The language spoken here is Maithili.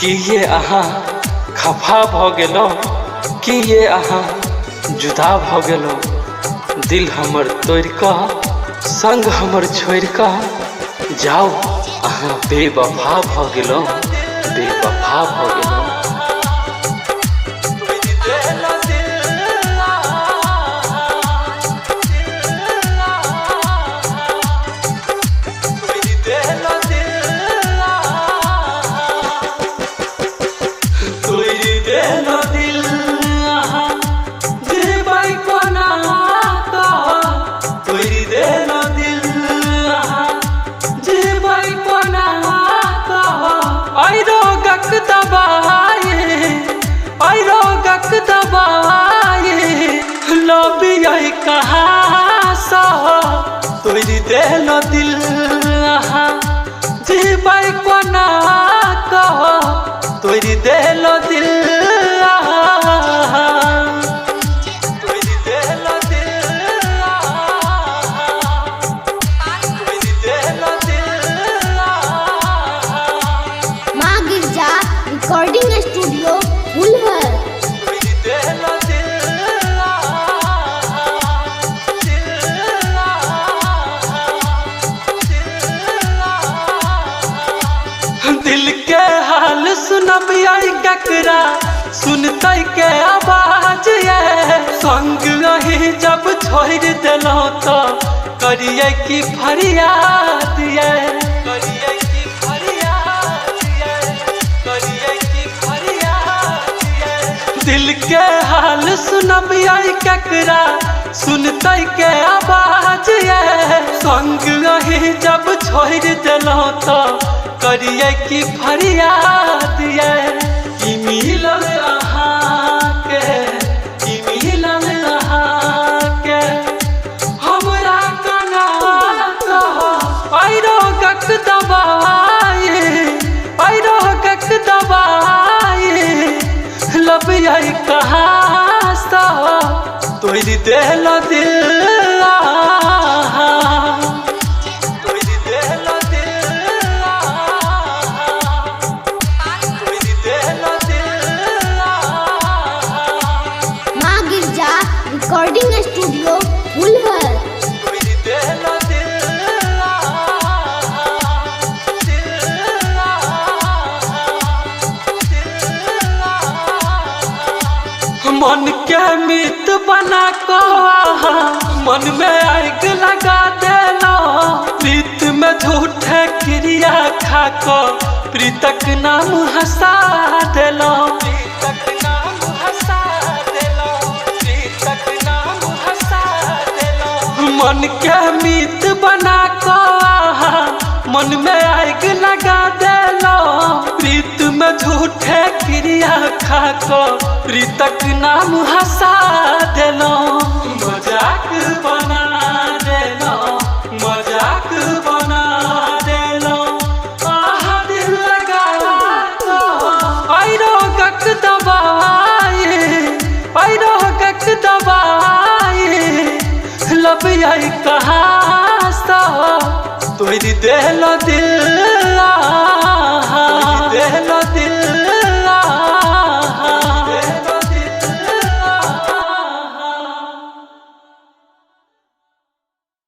कि ये अहाँ खफा भ गेलहुँ, कि ये अहाँ जुदा भ गेलहुँ। दिल हमर तोड़ि कऽ, संग हमर छोड़ि कऽ जाउ अहाँ बेवफा भ गेलहुँ, बेवफा भ गेलहुँ। तोड़ि देलो दिल अहाँ जीबै कोना कह, तोड़ि देलो दिल अहाँ, तोड़ि देलो दिल अहाँ, तोड़ि देलो दिल अहाँ। माँ गिरजा रिकॉर्डिंग स्टूडियो बुलहर। तोड़ि देलो दिल दिल के हाल सुनबियै ककरा, सुनतै के आवाज ये। संग रही जब छोड़ देलहुँ तऽ करियै की फरियाद ये, करियै की फरियाद ये, करियै की फरियाद ये। दिल के हाल सुनबियै ककरा, सुनतै के आवाज ये। संग रही जब छोड़ देलहुँ तऽ करियै की फरियाद ये। की मिलल अहाँके, की मिलल अहाँके हमरा कोना कह, एहि रोगक दवाई, एहि रोगक दवाई लबियै कहाँसँ, तोड़ि देलो दिल अहाँ, तोड़ि देलो दिल अहाँ, तोड़ि देलो दिल अहाँ, माँ गिरजा रिकॉर्डिंग स्टूडियो बुलहर। तोड़ि देलो दिल अहाँ, दिल अहाँ, दिल अहाँ। मन के मित बना कऽ मन में आग लगा देलहुँ, प्रीत में झूठे क्रिया खा कऽ प्रीतक नाम हंसा देलहुँ, प्रीतक नाम हंसा देलहुँ, प्रीतक नाम हंसा देलहुँ। मन के मित बना कऽ मन में आग लगा देलहुँ, प्रीत में झूठे क्रिया खा कऽ प्रीतक नाम हंसा देलहुँ। मजाक बना देलहुँ, मजाक बना देलहुँ आहा दिल लगा कऽ। एहि रोगक दवाई, एहि रोगक दवाई लबियै कहाँसँ, तोड़ि देलो दिल